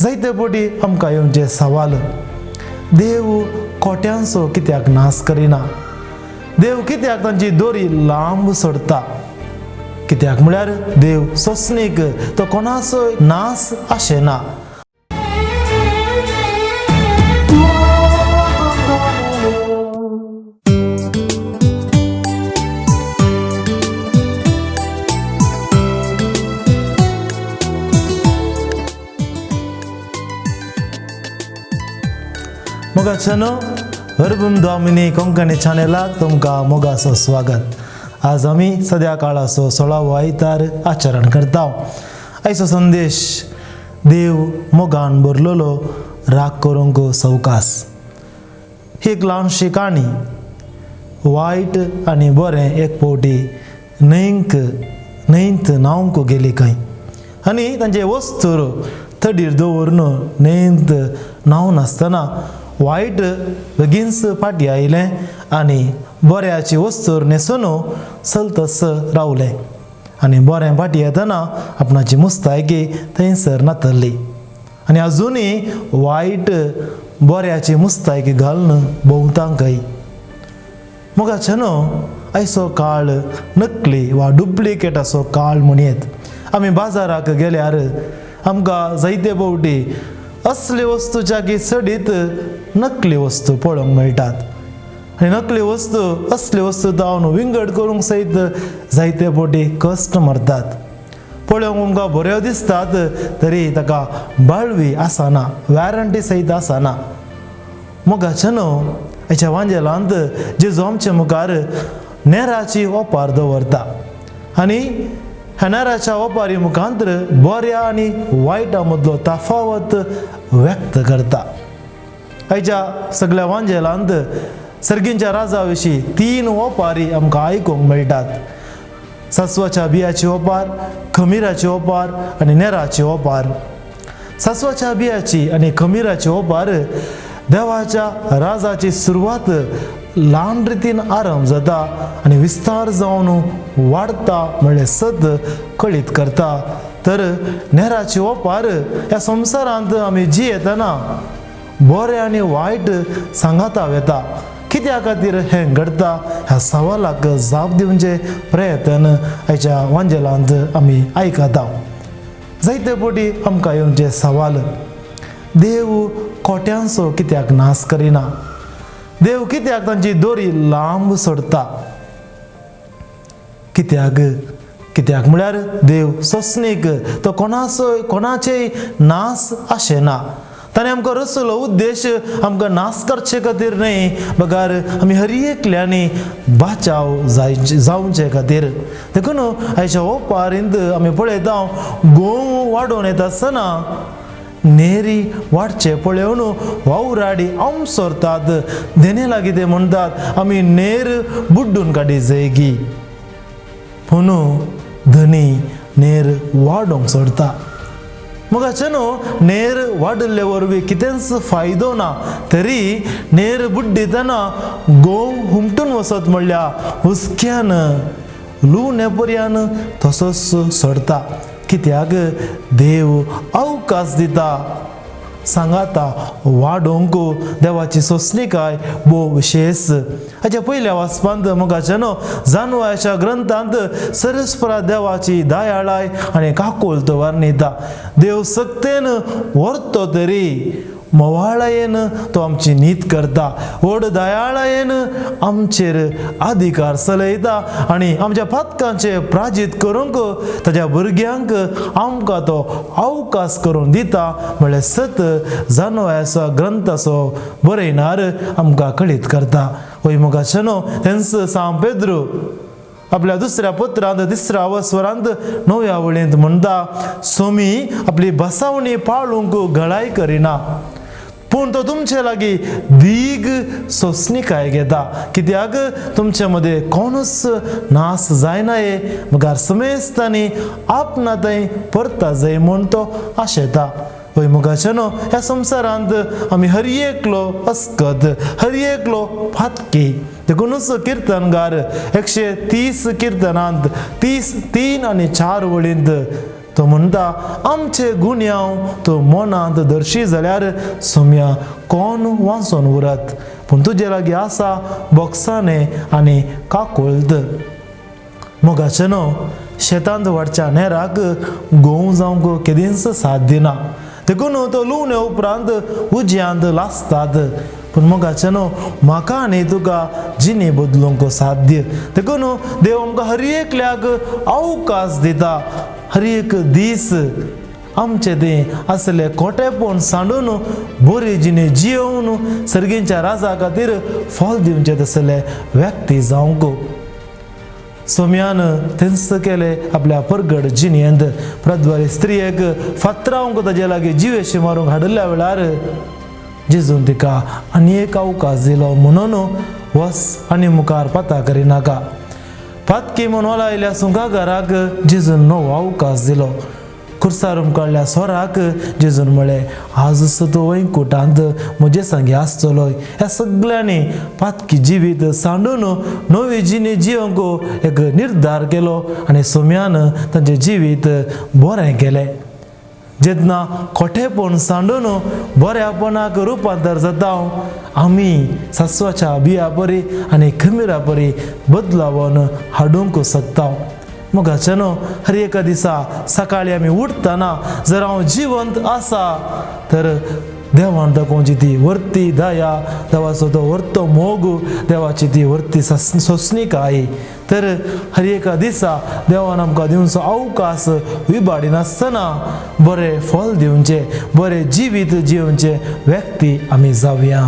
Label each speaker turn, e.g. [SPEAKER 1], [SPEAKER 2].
[SPEAKER 1] जायते फावटी आमकां येवचें सवाल, देव खोट्यांचो कित्याक नाश करिना? देव कित्याक तांची दोरी लांब सोडता? कित्याक म्हळ्यार देव सोंसणीक, तो कोणाचो नाश आशेना. मोगाचेनो हरबूम दोमिनी कोंकणी चॅनलाक तुमकां मोगाचो स्वागत. आज आमी सद्या काळाचो 16वो आयतार आचरण करता. आयचो संदेश, देव मोगान भरलेलो राग करूंक सवकास. ही एक ल्हानशी काणी. वायट आनी बरें एक फावटी न्हंयक न्हंयत न्हावंक गेली खंय आनी तांचे वस्तूर तडीर दवरून न्हंयत न्हांवन आसतना वायट बेगीनच फाटीं आयलें आनी बऱ्याची वस्तूर न्हेसून चलतस रावलें आनी बरें फाटीं येतना आपणाची मुस्तायकी थंयसर नातल्ली आनी अजुनूय वायट बऱ्याची मुस्तायकी घालून भोंवतांकय. मोगाचे न्हू, आयचो काळ नकली वा डुप्लिकेटाचो काळ म्हणयेत. आमी बाजाराक गेल्यार आमकां जायते फावटी असली वस्तूच्या की चडीत नकली वस्तू पळोवंक मेळटात आनी नकली वस्तू असली वस्तू जावन विंगड करूंक सयत जायते फावटी कश्ट मरतात. पळोवंक आमकां बऱ्यो दिसतात तरी ताका बाळवी आसना, वॅरंटी सयत आसना. मोगाचे न्हू, हाच्या वांजेलांत जेजू आमचे मुखार नेराची ओपार दवरता आनी ह्या नेराच्या ओपारी मुखांतर बऱ्या आनी वायटा मदलो तफावत व्यक्त करता. आयच्या सगळ्या वांजेलांत सर्गींच्या राजा विशीं 3 ओपारी आमकां आयकूंक मेळटात. सासवाच्या बियाची ओपार, खमिराची ओपार आनी नेराची ओपार. सासवाच्या बियाची आनी खमिराची ओपार देवाच्या राजाची सुरवात ल्हान रितीन आरंभ जाता आनी विस्तार जावन वाडता म्हळ्ळें सत कळीत करता. तर नेराची ओपार ह्या संवसारांत आमी जियेतना बरें आनी वायट सांगाता वेता. कित्या खातीर हें घडटा ह्या सवालाक जाप दिवचे प्रयत्न आयच्या वांजेलांत आमी आयकता. जायते फावटी आमकां येवचें सवाल, देव खोट्यांचो कित्याक नाश करिना? देव कित्याक तांची दोरी लांब सोडता? कित्याक कित्याक म्हळ्यार देव सोंसणीक, तो कोणाचो कोणाचेय नाश आशेना. ताणें आमकां रचलो उद्देश आमकां नाश करचे खातीर न्हय, बगर आमी हर एकल्यांनी बाचाव जावचे खातीर. देखून आयच्या ओपारींत आमी पळयता, गोंव वाडोवन येता आसतना नेरी वाडचे पळोवन वावराडी आमसरतात. देणे लागीं ते म्हणटात आमी नेर बुड्डून काडी जायगी, पूण धनी नेर वाडोवंक सोडता. मोगाचे न्हू, नेर वाडिल्ले वरवीं कितेंच फायदो ना तरी नेर बुड्डितना गोंव हुमटून वचत म्हणल्यार हुस्क्यान लुवणे पर्यान तसोच सोडता. कित्याक देव अवकाश दिता सांगाता वाडोवंक. देवाची सोंसणीकाय भोव विशेश. हाच्या पयल्या वाचपांत मोगाचे न्हू, जानवाच्या ग्रंथांत सरस्परा देवाची दयाळाय आनी काकुळट वर्णिता. देव सक्तेन व्हरतो तरी मोवाळायेन तो आमची नीत करता, व्हड दयाळायेन आमचेर अधिकार चलयता आनी आमच्या पातकांचे प्राजीत करूंक ताज्या भुरग्यांक आमकां तो अवकाश करून दिता म्हळ्यार सत जानोयाचो ग्रंथाचो बरयणार आमकां कळीत करता. वय मोगाचे न्हू, तेंच सांव पेद्रू आपल्या दुसऱ्या पत्रांत तिसऱ्या अवस्वरांत 9व्या वळींत म्हणटा, सोमी आपली बसावणी पाळूंक गळाय करिना, पूण तो तुमचे लागीं दीग सोंसणीकाय घेता. कित्याक तुमचे मदें कोणूच नाश जायना ये मगर समेस्तांनी आपणा थंय परता जाय म्हूण तो आशेता. हय मोगाचे न्हू, ह्या संवसारांत आमी हर एकलो अस्कत, हर एकलो फातकी. देखूनच किर्तनगार 130 किर्तनांत 33 आनी 4 वळींत तो म्हणटा आमचे गुन्यांव तूं मनांत दर्शी जाल्यार सोम्या कोण वाचून उरत, पूण तुजे लागीं आसा बोक्साने आनी काकुळत. मोगाचें न्हू शेतांत वाडच्या नेराक गोंव जावंक केदींच साथ दिना, देखून तो लुवणे उपरांत उज्यांत लासतात. पूण मोगाचें न्हू म्हाका आनी तुका जिणे बदलूंक साध्य, देखून देव आमकां हर एकल्याक अवकाश दिता. हर एक दीस आमचें तें असलें खोटेपण सांडून बरी जिणे जियोवन सर्गींच्या राजा खातीर फल दिवचें तसले व्यक्ती जावंक. सोम्यान तेंच केलें आपल्या परगड जिणेंत. प्रद्वारी स्त्रियेक फातरावंक ताजे लागीं जिवेशी मारूंक हाडिल्ल्या वेळार जेजून तिका आनी एक अवकाश दिलो, म्हणून वस आनी मुखार पाता करिनाका. पातकी म्हणून आयिल्ल्या सुंकागाराक जेजून नवो अवकाश दिलो. खुर्सार उमकाडल्या सोराक जेजून म्हळें आजच तूं वैकुटांत म्हजे संगी आसतलो. ह्या सगळ्यांनी पातकी जिवीत सांडून नवी जिणी जिवंक एक निर्धार केलो आनी सोम्यान तांचें जिवीत बरें केलें. जेन्ना खोटेपण सांडून बऱ्यापणाक रुपांतर जाता, आमी सासवाच्या बिया परी आनी खमिरा परी बदलावन हाडूंक शकता. मोगाचें न्हू हर एका दिसा सकाळी आमी उठतना जर हांव जिवंत आसा तर देवान दाखोवची ती व्हरती दया, देवाचो तो व्हरतो मोग, देवाची ती व्हरती सोंसणीकाय. तर हर एका दिसा देवान आमकां दिवचो अवकाश विबाडिनासतना बरें फल दिवचें, बरें जिवीत जिवचें व्यक्ती आमी जावया.